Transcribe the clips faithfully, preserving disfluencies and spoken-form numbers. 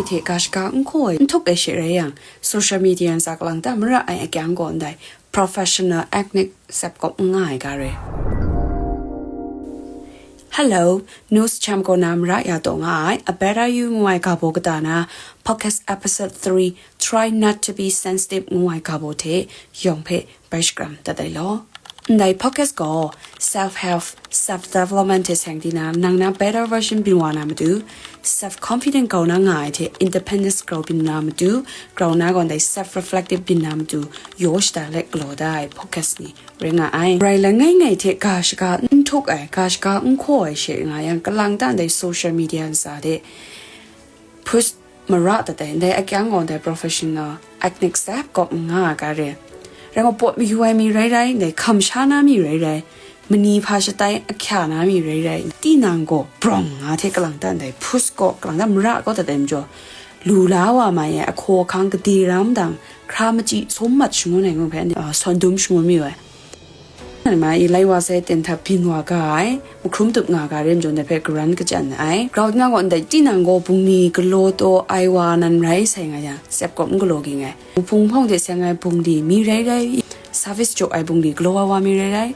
hte ga shaga n hkaw ai, n htup ai she rai yang, social media ntsa kalang ta mara ai akyang gaw ndai professional acne sep kawp n nga ai ga re. Hello, News Cham kaw na mara ya taw nga ai A Better You ngu ai ga baw kata na podcast episode three, Try Not to Be Sensitive ngu ai ga baw hte yawng hpe bai shakram dat ai law. Ndai podcast gaw self-help, self-development hte seng di na, nang na better version byin wa na matu, self-confident grau na nga ai hte independence grau byin na matu, grau na gaw ndai self-reflective byin na matu, yaw shada let galaw da ai podcast ni rai nga ai. Rai langai ngai hte ga shaga n htuk ai, ga shaga n hkaw ai she nga yang, kalang ta ndai social media ntsa de post mara dat ai, ndai akyang gaw ndai professional acne sep kawp n nga ai ga re. Rai gaw, pawt mayu ai mi rai rai, ndai hkam sha na mi rai rai, mani hpa shatai ahkya na mi rai rai, tinang gaw brawng nga hte kalang ta ndai post gaw, kalang ta mara gaw dat ai majaw, lu la wa mai ai ahkaw ahkang gade ram dang, hkra machyi sawm mat shangun ai ngu hpe, ah, sawn dum shangun mayu ai. Nang ma i lai wa sai ten hta byin wa ga ai, mahkrum tup nga ga re majaw, ndai hpe karan kachyan ai. Grau na gaw ndai tinang gaw bungli galaw taw ai wa nan rai sai nga yang, sep kawp n galaw ging ai. Wuphung hpawng hte seng ai bungli mi rai rai, service jaw ai bungli galaw ai wa mi rai rai,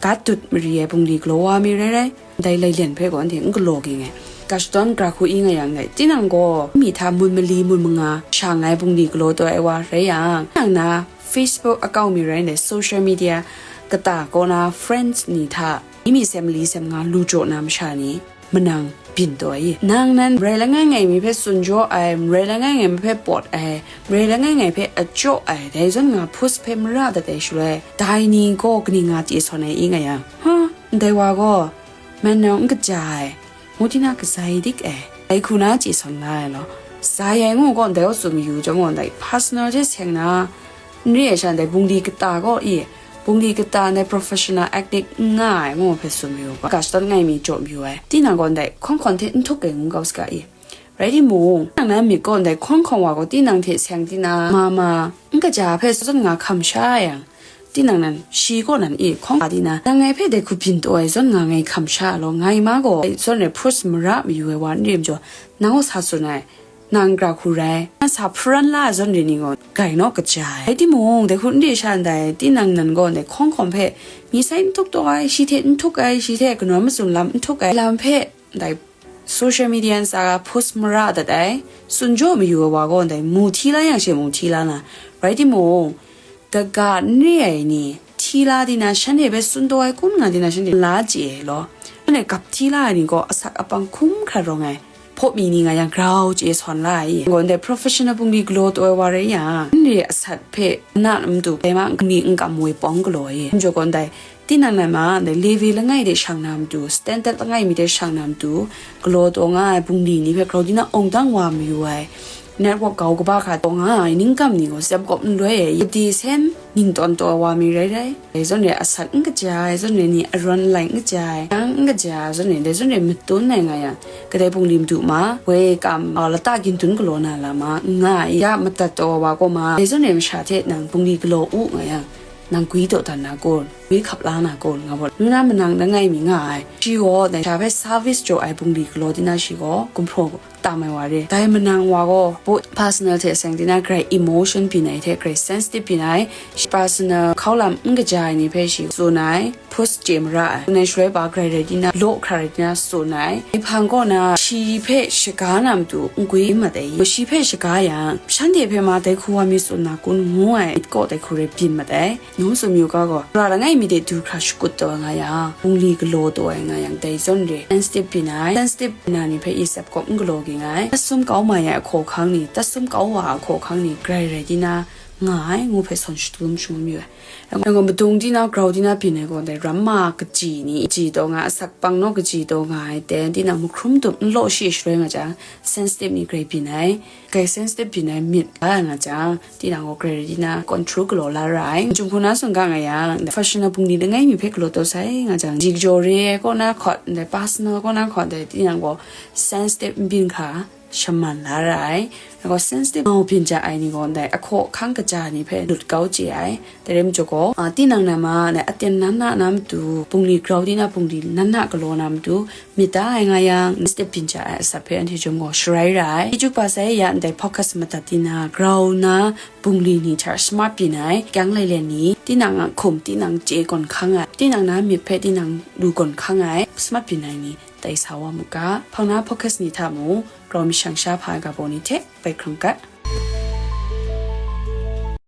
gat dut mari ai bungli galaw wa mi rai rai, ndai lailen hpe gaw anhte n galaw ging ai. Ga shadawn gra hku i nga yang, ndai tinang gaw mi hta mun mali mun manga shang ai bungli galaw taw ai wa rai yang, nang na Facebook account mi rai ndai, social media kata kaw na friends ni hta, mi mi sem mali sem nga lu jaw na masha ni, manang byin taw ai. Nang nan rai langai ngai mi hpe tsun jaw ai, rai langai ngai mi hpe pawt ai, rai langai ngai hpe a jaw ai, dai zawn nga post hpe mara dat ai shaloi, dai ni gaw kaning nga chye sawn ai i nga yang, ha, ndai wa gaw, man nau n kaja ai, ngu di na kazai dik ai, dai hku na chye sawn la ai law. Zai ai ngu gaw ndai gaw tsun mayu jang gaw, ndai personal hte seng na, n re ai sha ndai bungli kata gaw i, bungli kata ndai professional acne n nga ai ngu hpe tsun mayu ga, ga shadawn ngai mi jaw mayu ai. Tinang gaw ndai hkawng hkawn hte n htuk ai ngu kau saga i. Rai timung, nang na myit gaw ndai hkawng hkawng wa gaw tinang hte seng di na, ma ma, n kaja hpe zawn nga hkam sha yang, tinang nan, shi kaw nan i hkawng di na, nang ngai hpe dai hku byin taw ai zawn nga ngai hkam sha law, ngai ma gaw, zawn rai post mara mayu ai wa n re majaw, nang gaw sa tsun ai, nang gra hku rai, nang sa hparan la ai zawn re ni gaw, gai naw kaja ai. Rai timung, dai hku n re sha ndai, tinang nan gaw, ndai hkawng hkawng hpe, mi sai n htuk taw ai, shi hte n htuk ai, shi hte kanawn mazum lam n htuk ai, lam hpe, ndai social media ntsa ga post mara dat ai, tsun jaw mayu ai wa gaw ndai mu hti la yang she mu hti la na, rai timung, kaga n re ai ni, hti la di na shanhte hpe tsun taw ai kun nga di na shanhte la chye ai law, shanhte gap hti la ai ni gaw asak apang hkum hkra rawng ai, hpaw mi ni nga yang grau chye sawn la ai, gaw ndai professional bungli galaw taw ai wa rai yang, n re asat hpe na matu dai ma n ni n kam woi pawng galaw ai, n jaw gaw ndai, tinang nan ma, ndai leve langai de shang na matu, standard langai mi de shang na matu, galaw taw nga ai bungli ni hpe grau di na awng dang wa mayu ai, network grau kaba hkra taw nga ai ningkam ni gaw sep kawp n loi ai, gade sem ning tawn taw wa mi rai rai, dai zawn re asat n kaja ai, zawn re ni arawn lai n kaja ai, yang n kaja ai, zawn re dai zawn re matun ai nga yang, kadai bungli madu ma, woi kam, a, lata gindun galaw na lam ma, n nga ai, ya madat taw wa gaw ma, dai zawn re masha hte nang bungli galaw u nga yang, nang gwi daw dan na kun, gwi hkap la na kun, nga gaw, nu na manang langai mi nga ai. Shi gaw, dai sha hpe service jaw ai bungli galaw di na shi gaw, gumhpraw tam ai wa re. Dai manang wa gaw, bo personal hte seng di na grai emotion byin ai hte grai sensitive byin ai, shi personal hkau lam n kaja ai ni hpe shi tsun ai, post chye mara ai. Tsun ai shaloi pa grai rai di na, law hkra rai di na tsun ai. Dai hpang kaw na, shi hpe shaga na matu n gwi mat ai, shi hpe shaga yang, shanhte hpe ma dai hku wa mi tsun na kun ngu ai, myit kaw dai hku rai byin mat ai. Nu tsun yu ga gaw, ra langai mi de du hkra shakut taw ai nga yang, bungli galaw taw ai nga yang, dai zawn re, sensitive byin ai, sensitive byin na ni hpe i sep kawp n galaw ging ai, tatsum kau mai ai ahkaw hkang ni, tatsum kau wa ai ahkaw hkang ni, grai rai di na nga ai, ngu hpe sawn shadum shangun yu ai. Yang gaw, madung di na, grau di na byin ai gaw, dai ramma kaji ni, kaji taw nga, asak pang naw kaji taw nga ai, dai tinang mahkrum tup n law shi shaloi nga jang, sensitive ni grai byin ai. Grai sensitive byin ai myit la nga jang, tinang gaw grai rai di na control galaw la ra ai. Machyum hku na tsun ga nga yang, professional bungli langai mi hpe galaw taw sai nga jang, ji jaw re ai kaw na hkawt, ndai personal kaw na hkawt, dai tinang gaw sensitive n byin hkra, shaman la ra ai. Laga sensitive ngau byin ja ai ni gaw ndai ahkaw ahkang kaja ni hpe lut kau chye ai. Dai rai majaw gaw, a, tinang na ma, ndai aten nan na na matu, bungli grau di na bungli nan na galaw na matu, myit da ai nga yang, sensitive byin ja ai asak hpe anhte chyawm gaw sharai ra ai. Chyeju kaba sai ya ndai focus madat di na, grau na bungli ni hta shamat byin ai, kyang lailen ni, tinang a hkum, tinang chye gawn hkang ai, tinang na myit hpe tinang lu gawn hkang ai, shamat byin ai ni, tai sa wa mu ga. Hpang na focus ni hta mung, grau myit shang sha hpa ai ga baw ni hte bai hkrung gat.